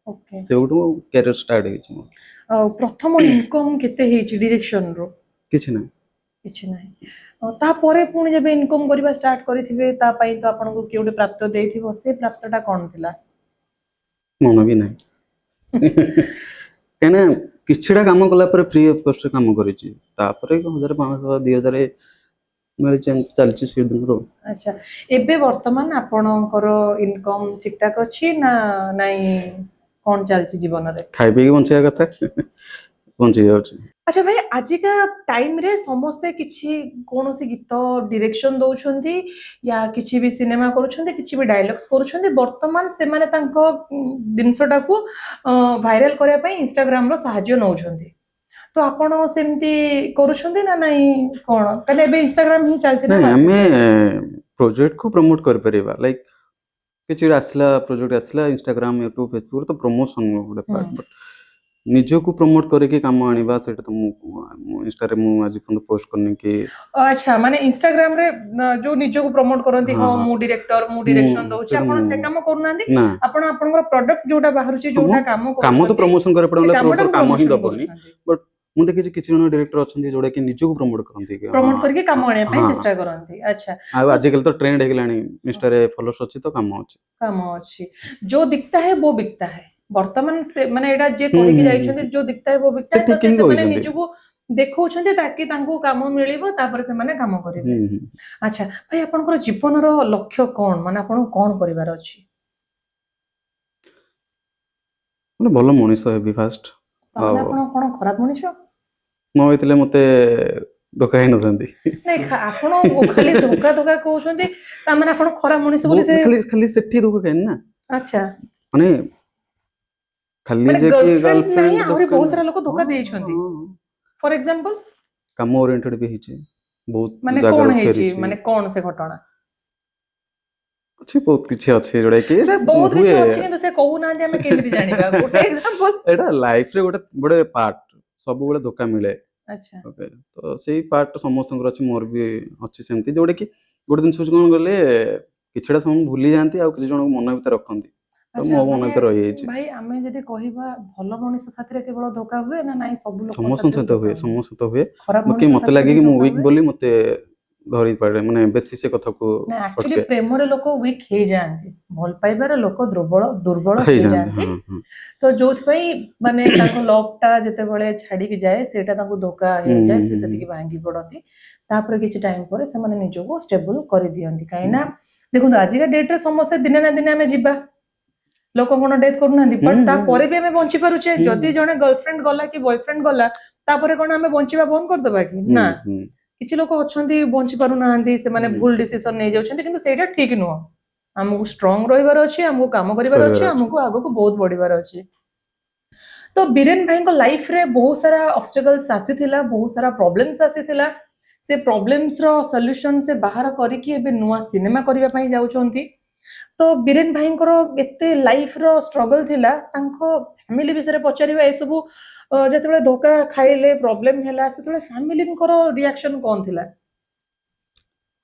ସେଇଠୁ କ୍ୟାରିୟର ଷ୍ଟାର୍ଟ ହେଇଛି ମୋର। ଆଉ ପ୍ରଥମ ଇନକମ କେତେ ହେଇଛି ଡିରେକ୍ସନ ରୁ? କିଛି ନାହିଁ। କିଛି ନାହିଁ। ଆଉ ତାପରେ ପୁଣି ଯେବେ ଇନକମ କରିବା ଷ୍ଟାର୍ଟ କରିଥିବେ, ତା ପାଇଁ ତ ଆପଣଙ୍କୁ କିଏ ଗୋଟେ ପ୍ରାପ୍ତ ଦେଇଥିବ, ସେ ପ୍ରାପ୍ତଟା କଣ ଥିଲା? ମନ ବି ନାହିଁ, କାହିଁକିନା କିଛିଟା କାମ କଲା ପରେ ଫ୍ରି ଅଫ୍ କଷ୍ଟରେ କାମ କରିଛି। ତାପରେ 1000, 500, 2000 ମିଳିଛି, ଏମିତି ଚାଲିଛି ସେ ଦିନରୁ। ଆଚ୍ଛା, ଏବେ ବର୍ତ୍ତମାନ ଆପଣଙ୍କର ଇନକମ ଠିକ ଠାକ ଅଛି ନା ନାଇଁ? କଣ ଚାଲିଛି ଜୀବନରେ? ଖାଇ ପିଇକି ବଞ୍ଚିବା କଥା, ବଞ୍ଚି ଯାଉଛି। ଆଚ୍ଛା ଭାଇ, ଆଜିକା ଟାଇମରେ ସମସ୍ତେ କିଛି କୌଣସି ଗୀତ ଡିରେକ୍ସନ ଦଉଛନ୍ତି ୟା କିଛି ବି ସିନେମା କରୁଛନ୍ତି, କିଛି ବି ଡାଇଲଗ୍ସ କରୁଛନ୍ତି, ବର୍ତ୍ତମାନ ସେମାନେ ତାଙ୍କ ଜିନିଷଟାକୁ ଭାଇରାଲ କରିବା ପାଇଁ ଇନଷ୍ଟାଗ୍ରାମର ସାହାଯ୍ୟ ନଉଛନ୍ତି। ତ ଆପଣ ସେମିତି କରୁଛନ୍ତି ନା ନାଇଁ? କଣ ତାହେଲେ ଏବେ ଇନଷ୍ଟାଗ୍ରାମ ହିଁ ଚାଲିଛି ନା? ନାଇଁ, ଆମେ ପ୍ରୋଜେକ୍ଟକୁ ପ୍ରମୋଟ କରିପାରିବା। ଲାଇକ୍ କିଛି ଗୋଟେ ଆସିଲା, ପ୍ରୋଜେକ୍ଟ ଆସିଲା, ଇନଷ୍ଟାଗ୍ରାମ, ୟୁଟ୍ୟୁବ, ଫେସବୁକ୍ ତ ପ୍ରମୋସନ ଗୋଟେ ପାର୍ଟ, ବଟ୍ ନିଜକୁ ପ୍ରମୋଟ କରିକି କାମ ଆଣିବା, ସେଇଟା ତ ମୁଁ ମୁଁ ଇନଷ୍ଟାରେ ମୁଁ ଆଜି ପର୍ଯ୍ୟନ୍ତ ପୋଷ୍ଟ କରିନି କି। ଆଚ୍ଛା, ମାନେ ଇନଷ୍ଟାଗ୍ରାମ ରେ ଯୋଉ ନିଜକୁ ପ୍ରମୋଟ କରନ୍ତି, ହଁ, ହଁ। ମୁଁ ଡିରେକ୍ଟର, ମୁଁ ଡିରେକ୍ସନ ଦଉଛି, ସେଇଟା ଆପଣ ମୁଁ ସେ କାମ କରୁନାହାନ୍ତି? ନା। ଆପଣ ଆପଣଙ୍କର ପ୍ରଡକ୍ଟ ଯୋଉଟା ବାହାରୁଛି, ଯୋଉଟା କାମ କାମ ତ କରୁଛନ୍ତି, ପ୍ରମୋସନ କରିବାକୁ ସେ ପଡିବ, କାମଟାକୁ କାମ ହିଁ ପ୍ରମୋସନ ଦବନି। କରୁଛନ୍ତି। ମୁଁ ଦେଖିଛି କିଛି ଜଣ ଡିରେକ୍ଟର ଅଛନ୍ତି ଯୋଉଟା କି ନିଜକୁ ପ୍ରମୋଟ କରନ୍ତି କି ପ୍ରମୋଟ ହଁ, କରିକି କାମ ଆଣିବା ପାଇଁ ହଁ। ଚେଷ୍ଟା କରନ୍ତି। ଆଚ୍ଛା। ଆଉ ଆଜିକାଲି ତ ଟ୍ରେଣ୍ଡ ହେଇଗଲାଣି, ଇନଷ୍ଟାରେ ଫଲୋଅର୍ସ ଅଛି ତ କାମ ଅଛି। କାମ ଅଛି। जो दिखता है वो बिकता है। ବର୍ତ୍ତମାନ ସେ ମାନେ ଏଇଟା ଯିଏ କହିକି ଯାଇଛନ୍ତି, जो दिखता है वो बिकता ସେ है, ତ ଠିକ ସେ ହିଁ ସେମାନେ କହିଛନ୍ତି। ନିଜକୁ ଦେଖଉଛନ୍ତି ତାକି ତାଙ୍କୁ କାମ ମିଳିବ, ତାପରେ ସେମାନେ କାମ କରିବେ। ହୁଁ ହୁଁ ଆଚ୍ଛା ଭାଇ, ଆପଣଙ୍କର ଜୀବନର ଲକ୍ଷ୍ୟ କଣ? ମାନେ ଆପଣଙ୍କୁ କଣ କରିବାର ଅଛି? ମାନେ ଭଲ ମଣିଷ ହେବି ଫାଷ୍ଟ। ତାମାନେ ଆଉ ଆପଣ କଣ ଖରାପ ମଣିଷ? ନ ହେଇଥିଲେ ମତେ ଧୋକା ହେଇନଥାନ୍ତି। ନାଇଁ, ଆପଣ ଖାଲି ଧୋକା ଧୋକା କହୁଛନ୍ତି, ତାମାନେ ଆପଣ ଖରାପ ମଣିଷ ବୋଲି ସେ ଖାଲି ଖାଲି ସେଠି ଧୋକା ଖାଇନି ନା। ମାନେ ଖାଲି ମାନେ ଯେ କି ଗର୍ଲଫ୍ରେଣ୍ଡ ନାହିଁ, ଗର୍ଲଫ୍ରେଣ୍ଡ ଆହୁରି ବହୁତ ସାରା ଲୋକ ଧୋକା ଦେଇଛନ୍ତି। ଫର ଏକ୍ସାମ୍ପଲ? କାମ ଓରିଏଣ୍ଟେଡ ବି ହେଇଛି ବହୁତ ମାନେ କଣ ଜାଗାରୁ ହେଇଛି? ଫେରିଛି। ମାନେ କଣ ସେ ଘଟଣା? ଅଛି, ବହୁତ କିଛି ଅଛି ଯୋଉଟା କି ଏଇଟା ବହୁତ କିଛି ହୁଏ। ଅଛି, କିନ୍ତୁ ସେ କହୁନାହାନ୍ତି, ଆମେ କେମିତି ଜାଣିବା? ଗୋଟେ ଏକ୍ସାମ୍ପଲ। ଏଇଟା ଲାଇଫରେ ଗୋଟେ ଗୋଟେ ପାର୍ଟ, ସବୁବେଳେ ଧୋକା ମିଳେ। ଓକେ, ତ ସେଇ ପାର୍ଟ ସମସ୍ତଙ୍କର ଅଛି, ମୋର ବି ଅଛି ସେମିତି। ଯୋଉଟା କି ଗୋଟେ ଜିନିଷ ହଉଛି କଣ କହିଲେ, କିଛିଟା ସମୟ ଭୁଲି ଯାଆନ୍ତି ଆଉ କିଛି ଜଣଙ୍କୁ ମନ ଭିତରେ ରଖନ୍ତି। ତ ମୋ ମନ ମାନେ ଭିତରେ ରହିଯାଇଛି। ଭାଇ, ଆମେ ଯଦି କହିବା, ଭଲ ମଣିଷ ସାଥିରେ କେବଳ ଧୋକା ହୁଏ ନା ନାଇଁ ସବୁ ଲୋକଙ୍କ ସମସ୍ତଙ୍କ ସାଥିରେ ସହିତ ଧୋକା ହୁଏ। ହୁଏ? ସମସ୍ତଙ୍କ ସହିତ ହୁଏ। ଖରାପ ବାକି ମଣିଷ ମତେ ସାଥିରେ ଲାଗେ ବି କି ମୁଁ ଧୋକା ୱିକ୍ ହୁଏ? ବୋଲି ମତେ ଧରି ପାରେ, ମାନେ ବେଶୀ ସେ କଥାକୁ ନା, ଆକ୍ଚୁଆଲି ଅଟକେ ପ୍ରେମରେ ଲୋକ ୱିକ୍ ହେଇଯାଆନ୍ତି, ଭଲ ପାଇବାରେ ଲୋକ ଦୁର୍ବଳ ଦୁର୍ବଳ ହେଇଯାଆନ୍ତି। ହେଇଯାଆନ୍ତି। ହଁ ହଁ ତ ଯୋଉଥିପାଇଁ ମାନେ ତାଙ୍କ ଲଭ୍ ଟା ଯେତେବେଳେ ଛାଡିକି ଯାଏ, ସେଇଟା ତାଙ୍କୁ ଧୋକା ହେଇଯାଏ, ସେ ସେତିକି ଭାଙ୍ଗି ପଡନ୍ତି। ତାପରେ କିଛି ଟାଇମ ପରେ ସେମାନେ ନିଜକୁ ଷ୍ଟେବଲ କରିଦିଅନ୍ତି। କାହିଁକି ନା ଦେଖନ୍ତୁ, ଆଜିକା ଡେଟରେ ସମସ୍ତେ ଦିନେ ନା ଦିନେ ଆମେ ଯିବା। ଲୋକ କଣ ଡେଥ୍ କରୁନାହାନ୍ତି? ବଟ୍ ତାପରେ ବି ଆମେ ବଞ୍ଚି ପାରୁଛେ। ଯଦି ଜଣେ ଗର୍ଲଫ୍ରେଣ୍ଡ ଗଲା କି ବୟଫ୍ରେଣ୍ଡ ଗଲା, ତାପରେ କଣ ଆମେ ବଞ୍ଚିବା ବନ୍ଦ କରିଦବା କି? ନା। କିଛି ଲୋକ ଅଛନ୍ତି ବଞ୍ଚି ପାରୁନାହାନ୍ତି, ସେମାନେ ଭୁଲ ଡିସିସନ ନେଇଯାଉଛନ୍ତି, କିନ୍ତୁ ସେଇଟା ଠିକ ନୁହଁ। ଆମକୁ ଷ୍ଟ୍ରଙ୍ଗ ରହିବାର ଅଛି, ଆମକୁ କାମ କରିବାର ଅଛି, କରିବାର ଅଛି। ଆମକୁ ଆଗକୁ ବହୁତ ବଢିବାର ଅଛି। ତ ବୀରେନ ଭାଇଙ୍କ ଲାଇଫରେ ବହୁତ ସାରା ଅବଷ୍ଟାକଲ୍ସ ଆସିଥିଲା, ବହୁତ ସାରା ପ୍ରୋବ୍ଲେମ୍ସ ଆସିଥିଲା। ସେ ପ୍ରୋବ୍ଲେମ୍ସ ର ସଲ୍ୟୁସନ ସେ ବାହାର କରିକି ଏବେ ନୂଆ ସିନେମା କରିବା ପାଇଁ ଯାଉଛନ୍ତି। ତ ବୀରେନ ଭାଇଙ୍କର ଏତେ ଲାଇଫର ଷ୍ଟ୍ରଗଲ ଥିଲା, ତାଙ୍କ ଫ୍ୟାମିଲି ବିଷୟରେ ପଚାରିବା। ଏସବୁ ଯେତେବେଳେ ଧୋକା ଖାଇଲେ, ପ୍ରୋବ୍ଲେମ ହେଲା, ସେତେବେଳେ ଫ୍ୟାମିଲିଙ୍କର ରିଆକ୍ସନ କଣ ଥିଲା?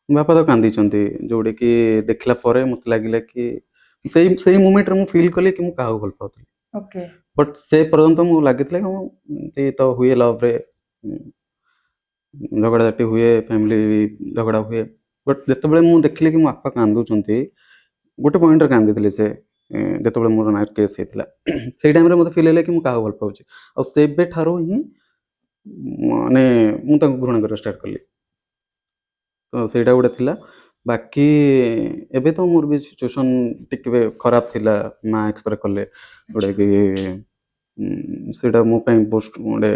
ବାପା ତ କାନ୍ଦିଛନ୍ତି, ଯୋଉଟା କି ଦେଖିଲା ପରେ ମତେ ଲାଗିଲା କି ସେଇ ସେଇ ମୁମେଣ୍ଟରେ ମୁଁ ଫିଲ୍ କଲି କି ମୁଁ କାହାକୁ ଭଲ ପାଉଥିଲି। ବଟ୍ ସେ ପର୍ଯ୍ୟନ୍ତ ମୁଁ ଲାଗିଥିଲା କି ମୁଁ ଏମିତି ତ ହୁଏ, ଲଭରେ ଝଗଡ଼ାଝାଟି ହୁଏ, ଫ୍ୟାମିଲି ଝଗଡ଼ା ହୁଏ। ବଟ୍ ଯେତେବେଳେ ମୁଁ ଦେଖିଲି କି ମୋ ବାପା କାନ୍ଦୁଛନ୍ତି, ଗୋଟେ ପଏଣ୍ଟରେ କାନ୍ଦିଥିଲେ ସେ, ଯେତେବେଳେ ମୋର ନାଇଟ୍ କେସ୍ ହେଇଥିଲା, ସେଇ ଟାଇମ୍ରେ ମୋତେ ଫିଲ୍ ହେଲା କି ମୁଁ କାହାକୁ ଭଲ ପାଉଛି। ଆଉ ସେବେଠାରୁ ହିଁ ମାନେ ମୁଁ ତାଙ୍କୁ ଘୃଣା କରିବା ଷ୍ଟାର୍ଟ କଲି। ତ ସେଇଟା ଗୋଟେ ଥିଲା। ବାକି ଏବେ ତ ମୋର ବି ସିଚୁଏସନ୍ ଟିକେ ବି ଖରାପ ଥିଲା, ମା ଏକ୍ସପାୟାର କଲେ, ଯୋଉଟାକି ସେଇଟା ମୋ ପାଇଁ ବହୁତ ଗୋଟେ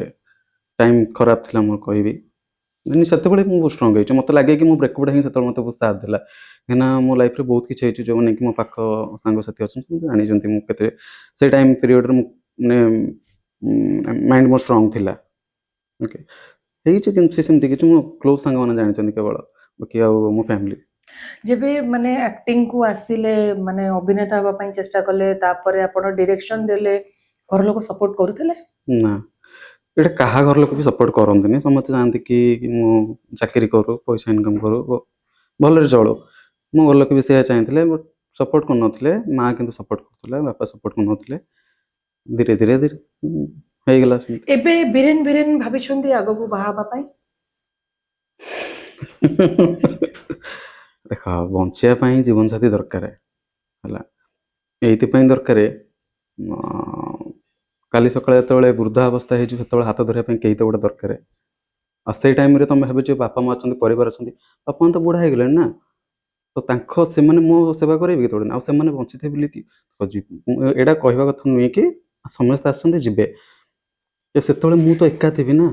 ଟାଇମ୍ ଖରାପ ଥିଲା ମୁଁ କହିବି। ମାନେ ସେତେବେଳେ ମୁଁ ବହୁତ ଷ୍ଟ୍ରଙ୍ଗ ହେଇଛି। ମୋତେ ଲାଗେ କି ମୋ ବ୍ରେକଅପ୍ଟା ହିଁ ସେତେବେଳେ ମୋତେ ବହୁତ ସାଥ ଦେଲା, କାହିଁକିନା ମୋ ଲାଇଫରେ ବହୁତ କିଛି ହେଇଛି। ଯେଉଁମାନେ କି ମୋ ପାଖ ସାଙ୍ଗସାଥି ଅଛନ୍ତି, ସେମାନେ ଜାଣିଛନ୍ତି ମୁଁ କେତେ ସେ ଟାଇମ୍ ପିରିୟଡ଼ରେ ମୁଁ ମାନେ ମାଇଣ୍ଡ ମୋର ଷ୍ଟ୍ରଙ୍ଗ ଥିଲା। ଓକେ, ହେଇଛି, କିନ୍ତୁ ସେମିତି କିଛି ମୋ କ୍ଲୋଜ୍ ସାଙ୍ଗମାନେ ଜାଣିଛନ୍ତି କେବଳ, ବାକି ଆଉ ମୋ ଫ୍ୟାମିଲି। ଯେବେ ମାନେ ଆକ୍ଟିଂ କୁ ଆସିଲେ, ମାନେ ଅଭିନେତା ହେବା ପାଇଁ ଚେଷ୍ଟା କଲେ, ତାପରେ ଆପଣ ଡିରେକ୍ସନ ଦେଲେ, ଘର ଲୋକ ସପୋର୍ଟ କରୁଥିଲେ? ନା, ଏଇଟା କାହା ଘର ଲୋକ ବି ସପୋର୍ଟ କରନ୍ତିନି। ସମସ୍ତେ ଚାହାନ୍ତି କି ମୁଁ ଚାକିରି କରୁ, ପଇସା ଇନକମ୍ କରୁ, ଭଲରେ ଚଳୁ। ମୋ ଘର ଲୋକ ବି ସେଇଆ ଚାହିଁଥିଲେ, ବଟ୍ ସପୋର୍ଟ କରୁନଥିଲେ। ମା କିନ୍ତୁ ସପୋର୍ଟ କରୁଥିଲା, ବାପା ସପୋର୍ଟ କରୁନଥିଲେ। ଧୀରେ ଧୀରେ ଧୀରେ ହେଇଗଲା ସେମିତି। ଏବେ ବୀରେନ ବୀରେନ ଭାବିଛନ୍ତି ଆଗକୁ ବାହା ହେବା ପାଇଁ? ଦେଖ, ବଞ୍ଚିବା ପାଇଁ ଜୀବନସାଥୀ ଦରକାର ହେଲା। ଏଇଥିପାଇଁ ଦରକାର, କାଲି ସକାଳେ ଯେତେବେଳେ ବୃଦ୍ଧା ଅବସ୍ଥା ହେଇଯିବ, ସେତେବେଳେ ହାତ ଧରିବା ପାଇଁ କେହି ତ ଗୋଟେ ଦରକାର। ଆଉ ସେଇ ଟାଇମ୍ରେ ତମେ ଭାବୁଛ ବାପା ମା ଅଛନ୍ତି, ପରିବାର ଅଛନ୍ତି। ବାପା ମା ତ ବୁଢ଼ା ହେଇଗଲେଣି ନା, ତ ତାଙ୍କ ସେମାନେ ମୋ ସେବା କରିବେ କି କେତେବେଳେ? ଆଉ ସେମାନେ ବଞ୍ଚିଥିବେ ବୋଲି କି ମୁଁ ଏଇଟା କହିବା କଥା ନୁହେଁ କି ସମସ୍ତେ ଆସନ୍ତି ଯିବେ। ତ ସେତେବେଳେ ମୁଁ ତ ଏକା ଥିବି ନା।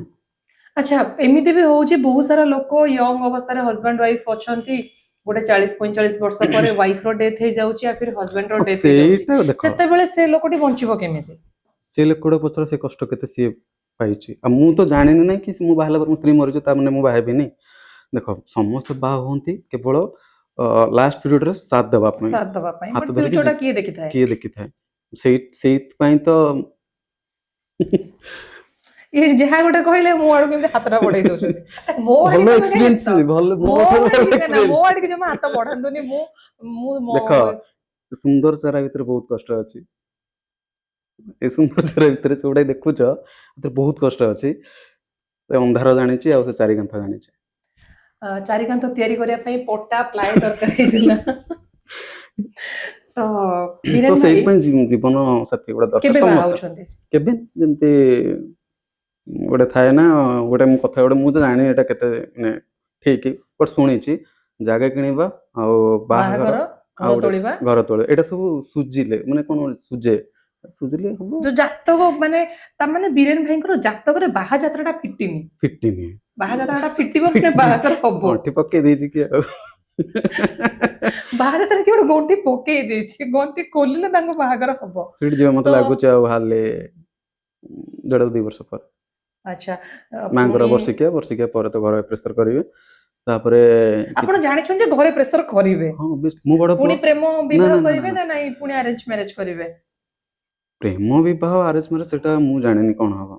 ଆଚ୍ଛା, ଏମିତି ବି ହଉଛି, ବହୁତ ସାରା ଲୋକ ୟଙ୍ଗ ଅବସ୍ଥାରେ ହଜବାଣ୍ଡ ୱାଇଫ ଅଛନ୍ତି, ଗୋଟେ 40-45 ବର୍ଷ ପରେ ୱାଇଫ ର ଡେଥ୍ ହେଇଯାଉଛି ଆଉ ଫିର ହଜବେଣ୍ଡ ର ଡେଥ୍ ହେଇଯାଉଛି। ସେଇଟା ଦେଖ, ସେତେବେଳେ ସେ ଲୋକଟି ବଞ୍ଚିବ କେମିତି? ସେ ଲୋକଟା ପଚାର ସେ କଷ୍ଟ କେତେ ସିଏ ପାଇଛି। ଆଉ ମୁଁ ତ ଜାଣିନି ନା କି ମୁଁ ବାହା ହେଲା ପରେ ମୋ ସ୍ତ୍ରୀ ମରିଯିବ, ତା ମାନେ ମୁଁ ବାହା ହେବିନି। ଦେଖ, ସମସ୍ତେ ବାହା ହୁଅନ୍ତି କେବଳ ଲାଷ୍ଟ ପିରିୟଡରେ ସାଥ ଦେବା ପାଇଁ, ସାଥ ଦବା ପାଇଁ। ହାତ ବଟ୍ ଧରିକି ଫ୍ୟୁଚରଟା କିଏ ଦେଖିଥାଏ? କିଏ ଦେଖିଥାଏ? ସେଇଥିପାଇଁ ତ ଇଏ ଯାହା ଗୋଟେ କହିଲେ ମୋ ଆଡକୁ ଏମିତି ହାତଟା ବଢେଇ ଦଉଛନ୍ତି। ମୋ ଭଲ ଆଡିକି ତମେ କାଇଁ ଏକ୍ସପିରିଏନ୍ସ ହାତ ଭଲ ମୋ ମୋ ଭଲ ଆଡିକି ନା, ମୋ ଏକ୍ସପିରିଏନ୍ସ। ଆଡିକି ଜମା ହାତ ବଢାନ୍ତୁନି। ମୁଁ ମୁଁ ମୋ ଦେଖ, ସୁନ୍ଦର ଚେହେରା ଭିତରେ ବହୁତ କଷ୍ଟ ଅଛି। ଏ ସୁନ୍ଦର ଚେହେରା ଭିତରେ ଯୋଉଟା ଦେଖୁଛ, ଏଥିରେ ବହୁତ କଷ୍ଟ ଅଛି। ସେ ଅନ୍ଧାର ଜାଣିଛି ଆଉ ସେ ଚାରି କାନ୍ଥ ଜାଣିଛି। ଚାରି କାନ୍ଥ ତିଆରି କରିବା ପାଇଁ ପଟା ପ୍ଲାଏ ଦରକାର ହେଇଥିଲା ତ। ତ ବୀରେନ ଭାଇ ସେଇଥିପାଇଁ ଜୀବନ ସାଥୀ ଗୋଟେ ଦରକାର କେବେ ବାହା ସମସ୍ତେ। ହଉଛନ୍ତି? କେବେ ଯେମିତି ଗୋଟେ ଥାଏ ନା, ଗୋଟେ ମୁଁ କଥା ଗୋଟେ ମୁଁ ତ ଜାଣିନି ଏଇଟା କେତେ ମାନେ ଠିକ, ବଟ୍ ଶୁଣିଛି, ଜାଗା କିଣିବା ଆଉ ବାହାଘର ବାହାଘର, ଆଉ ଘର ଗୋଟେ ତୋଳିବା, ଘର ତୋଳିବା, ଏଇଟା ସବୁ ସୁଜିଲେ ମାନେ କଣ ଗୋଟେ ସୁଜେ, ସୁଜିଲେ ହବ। ଯୋଉ ଜାତକ ମାନେ ତା ମାନେ ବୀରେନ ଭାଇଙ୍କର ଜାତକରେ ବାହା ଯାତ୍ରାଟା ଫିଟିନି। ଫିଟିନି। ବାହା ଯାତ୍ରାଟା ଫିଟିବ ମାନେ ଫିଟିନି। ବାହାଘର ହବ। ଗଣ୍ଠି ପକେଇ ଦେଇଛି କି ଆଉ। ବାହା ଯାତ୍ରା କି ଗୋଟେ ଗଣ୍ଠି ପକେଇ ଦେଇଛି, ଗଣ୍ଠି ଖୋଲିଲେ ତାଙ୍କ ବାହାଘର ହବ। ସେଇଠି ଯିବା ମତେ ତ ଲାଗୁଛି ଆଉ ହାର୍ଡଲି 1.5-2 ବର୍ଷ ପରେ। ଆଚ୍ଛା, ମାଙ୍କର ପୁଣି ବର୍ଷିକିଆ ପରେ ତ ଘରେ ପ୍ରେସର କରିବେ, ତାପରେ ଆପଣ କିଛି ଜାଣିଛନ୍ତି ଯେ ଘରେ ପ୍ରେସର କରିବେ? ହଁ, obviously, ମୁଁ ବଡ ପୁଣି ପୁଅ। ପ୍ରେମ ନା ବିବାହ ନା ନା କରିବେ ନା। ନା ନାଇଁ, ପୁଣି ଆରେଞ୍ଜ ମ୍ୟାରେଜ କରିବେ? ପ୍ରେମ ବିବାହ, ଆରେଞ୍ଜ ମ୍ୟାରେଜ, ସେଟା ମୁଁ ଜାଣିନି କଣ ହବ।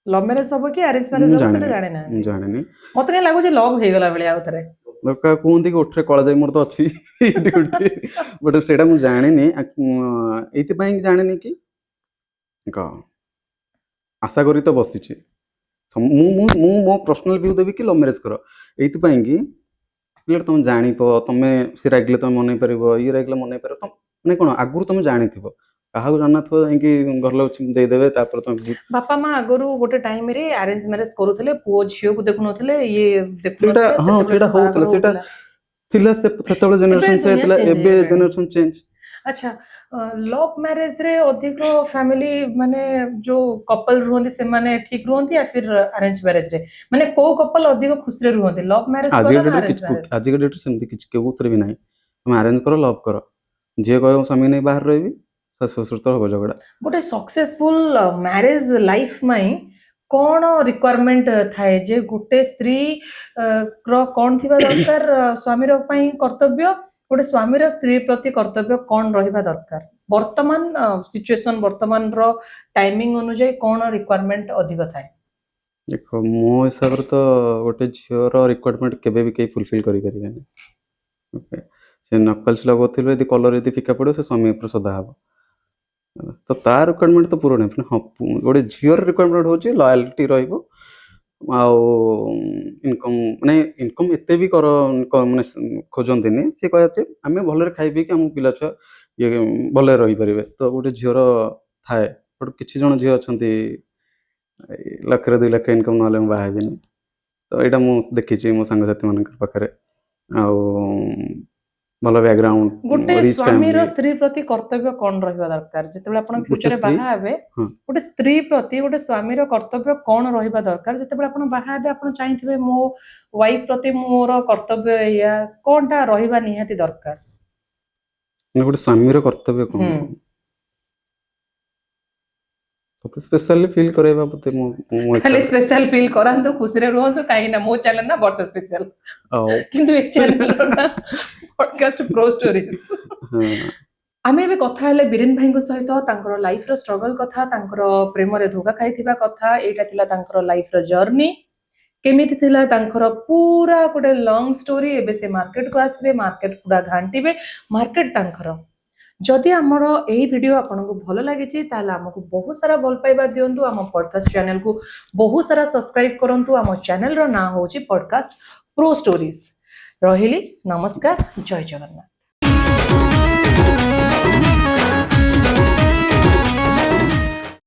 ଲଭ୍ ମ୍ୟାରେଜ ହବ କି ଆରେଞ୍ଜ ମ୍ୟାରେଜ ମୁଁ ହବ ସେଟା ଜାଣିନି, ମୁଁ ଜାଣିନାହାନ୍ତି? ଜାଣିନି। ମତେ କାହିଁ ଲାଗୁଛି ଲଭ୍ ହେଇଗଲା ଭଳିଆ ଆଉ ଥରେ। ଲୋକ କୁହନ୍ତି କି ଓଠରେ କଳାଜାଇ ମୋର ତ ଅଛି ଏଇଠି ଗୋଟେ, ବଟ୍ ସେଇଟା ମୁଁ ଜାଣିନି। ଏଇଥିପାଇଁ ଜାଣିନି କି ଦେଖ, ଆଶା କରି ତ ବସିଛି। ମୁଁ ମୋ ପର୍ସନାଲ ଭ୍ୟୁ ଦେବି କି ଲଭ୍ ମ୍ୟାରେଜ କର, ଏଇଥିପାଇଁ କି ପିଲାଟା ତମେ ଜାଣିବ, ତମେ ସେ ରାଗିଲେ ତମେ ମନେଇ ପାରିବ, ଇଏ ରାଗିଲେ ମନେଇ ପାରିବ। ତମ ମାନେ କଣ ଆଗରୁ ତମେ ଜାଣିଥିବ, କାହାକୁ ଜାଣିନଥିବ ଯାଇକି ଘର ଲୋକ ଦେଇଦେବେ, ତାପରେ ତମେ ବାପା ମା ଆଗରୁ ଗୋଟେ ଟାଇମରେ ଆରେଞ୍ଜ ମ୍ୟାରେଜ କରୁଥିଲେ, ପୁଅ ଝିଅକୁ ଦେଖୁନଥିଲେ, ଇଏ ସେଇଟା ଦେଖୁନଥିଲେ। ହଁ, ସେତେବେଳେ ସେଇଟା ତ ବାହାଘର ହଉଥିଲା, ସେଇଟା ହଉଥିଲା। ଥିଲା ସେତେବେଳେ ଏବେ ଜେନେରେସନ ସେ ଦୁନିଆ ଥିଲା, ଚେଞ୍ଜ ଏବେ ହେଇଗଲାଣି। Generation change. ଆଚ୍ଛା, ଲଭ୍ ମ୍ୟାରେଜ ରେ ଅଧିକ ଫ୍ୟାମିଲି ମାନେ ଯୋଉ କପଲ ରୁହନ୍ତି ସେମାନେ ଠିକ ରୁହନ୍ତି ୟା ଫିର ଆରେଞ୍ଜ ମ୍ୟାରେଜ ରେ, ମାନେ କୋଉ କପଲ ଅଧିକ ଖୁସିରେ ରୁହନ୍ତି, ଲଭ୍ ମ୍ୟାରେଜ ଆଜିକା କର ନା ଡେଟ୍ରେ ଆରେଞ୍ଜ କିଛି ମ୍ୟାରେଜ? ଆଜିକା ଡେଟ୍ରେ ସେମିତି କିଛି କେଉଁଥିରେ ବି ନାହିଁ। ତମେ ଆରେଞ୍ଜ କର, ଲଭ୍ କର, ଯିଏ କହିବ ମୁଁ ସ୍ୱାମୀ ନେଇ ବାହାରେ ରହିବି, ଶାଶୁ ଶ୍ୱଶୁର ତ ହବ ଝଗଡ଼ା। ଗୋଟେ ସକ୍ସେସଫୁଲ ମ୍ୟାରେଜ ଲାଇଫ ପାଇଁ କଣ ରିକ୍ୱାରମେଣ୍ଟ ଥାଏ ଯେ ଗୋଟେ ସ୍ତ୍ରୀ ର କଣ ଥିବା ଦରକାର ସ୍ୱାମୀର ପାଇଁ କର୍ତ୍ତବ୍ୟ, ଗୋଟେ ସ୍ୱାମୀର ସ୍ତ୍ରୀ ପ୍ରତି କର୍ତ୍ତବ୍ୟ କଣ ରହିବା ଦରକାର? ବର୍ତ୍ତମାନ ସିଚୁଏସନ, ବର୍ତ୍ତମାନର ଟାଇମିଂ ଅନୁଯାୟୀ କଣ ରିକ୍ୱାରମେଣ୍ଟ ଅଧିକ ଥାଏ? ଦେଖ, ମୋ ହିସାବରେ ତ ଗୋଟେ ଝିଅର ରିକ୍ୱାରମେଣ୍ଟ କେବେ ବି କେହି ଫୁଲଫିଲ୍ କରିପାରିବେନି। ଓକେ, ସେ ନକଲ୍ସ ଲଗାଉଥିବେ, ଯଦି କଲର୍ ଯଦି ଫିକା ପଡ଼ିବ, ସେ ସ୍ୱାମୀ ଉପରେ ସଦା ହବ। ତ ତା ରିକ୍ୱାରମେଣ୍ଟ ତ ପୂରଣ ହେବ। ହଁ, ଗୋଟେ ଝିଅର ରିକ୍ୱାରମେଣ୍ଟ ହେଉଛି ଲୟାଲିଟି ରହିବ ଆଉ ଇନକମ୍, ମାନେ ଇନକମ୍ ଏତେ ବି କର ମାନେ ଖୋଜନ୍ତିନି। ସିଏ କହିବା ଯେ ଆମେ ଭଲରେ ଖାଇ ପିଇକି ଆମ ପିଲା ଛୁଆ ଇଏ ଭଲରେ ରହିପାରିବେ। ତ ଗୋଟେ ଝିଅର ଥାଏ, ବଟ୍ କିଛି ଜଣ ଝିଅ ଅଛନ୍ତି, ଏଇ ଲକ୍ଷରେ 2 ଲକ୍ଷ ଇନକମ୍ ନହେଲେ ମୁଁ ବାହା ହେବିନି। ତ ଏଇଟା ମୁଁ ଦେଖିଛି ମୋ ସାଙ୍ଗସାଥିମାନଙ୍କ ପାଖରେ, ଆଉ ଭଲ ବ୍ୟାକଗ୍ରାଉଣ୍ଡ, ଗୋଟେ ରିଚ୍ ସ୍ୱାମୀର ଫ୍ୟାମିଲି। ସ୍ତ୍ରୀ ପ୍ରତି କର୍ତ୍ତବ୍ୟ କଣ ରହିବା ଦରକାର ଯେତେବେଳେ ଆପଣ ଗୋଟେ ଫ୍ୟୁଚରରେ ସ୍ତ୍ରୀ ବାହା ହେବେ? ଗୋଟେ ସ୍ତ୍ରୀ ପ୍ରତି ଗୋଟେ ସ୍ୱାମୀର କର୍ତ୍ତବ୍ୟ କଣ ରହିବା ଦରକାର? ଯେତେବେଳେ ଆପଣ ବାହା ହେବେ, ଆପଣ ଚାହିଁଥିବେ ମୋ ୱାଇଫ ପ୍ରତି ମୋର କର୍ତ୍ତବ୍ୟ ଏଇଆ, କଣଟା ରହିବା ନିହାତି ଦରକାର? ମାନେ ଗୋଟେ ସ୍ୱାମୀର କର୍ତ୍ତବ୍ୟ କଣ? ସ୍ପେଶାଲି ଫିଲ୍ କରାଇବା ବୋଧେ ମୋ ମୋ ଖାଲି ହିସାବରେ। ସ୍ପେଶାଲ ଫିଲ୍ କରାନ୍ତୁ, ଖୁସିରେ ରୁହନ୍ତୁ, କାହିଁକି ନା ମୋ ଚ୍ୟାନେଲ ନା ବର୍ଷା ସ୍ପେଶାଲ, ଆଉ କିନ୍ତୁ ଏ ଚ୍ୟାନେଲର ନା ପଡକାଷ୍ଟ ପ୍ରୋ ଷ୍ଟୋରିଜ। ଆମେ ଏବେ କଥା ହେଲେ ବୀରେନ ଭାଇଙ୍କ ସହିତ, ତାଙ୍କର ଲାଇଫର ଷ୍ଟ୍ରଗଲ କଥା, ତାଙ୍କର ପ୍ରେମରେ ଧୋକା ଖାଇଥିବା କଥା। ଏଇଟା ଥିଲା ତାଙ୍କର ଲାଇଫର ଜର୍ଣ୍ଣି, କେମିତି ଥିଲା ତାଙ୍କର ପୁରା ଗୋଟେ ଲଙ୍ଗ ଷ୍ଟୋରି। ଏବେ ସେ ମାର୍କେଟକୁ ଆସିବେ, ମାର୍କେଟ ପୁରା ଘାଣ୍ଟିବେ, ମାର୍କେଟ ତାଙ୍କର। ଯଦି ଆମର ଏଇ ଭିଡ଼ିଓ ଆପଣଙ୍କୁ ଭଲ ଲାଗିଛି, ତାହେଲେ ଆମକୁ ବହୁତ ସାରା ଭଲ ପାଇବା ଦିଅନ୍ତୁ, ଆମ ପଡକାଷ୍ଟ ଚ୍ୟାନେଲକୁ ବହୁତ ସାରା ସବସ୍କ୍ରାଇବ କରନ୍ତୁ। ଆମ ଚ୍ୟାନେଲର ନାଁ ହେଉଛି ପଡକାଷ୍ଟ ପ୍ରୋ ଷ୍ଟୋରିଜ। ରହିଲି, ନମସ୍କାର, ଜୟ ଜଗନ୍ନାଥ।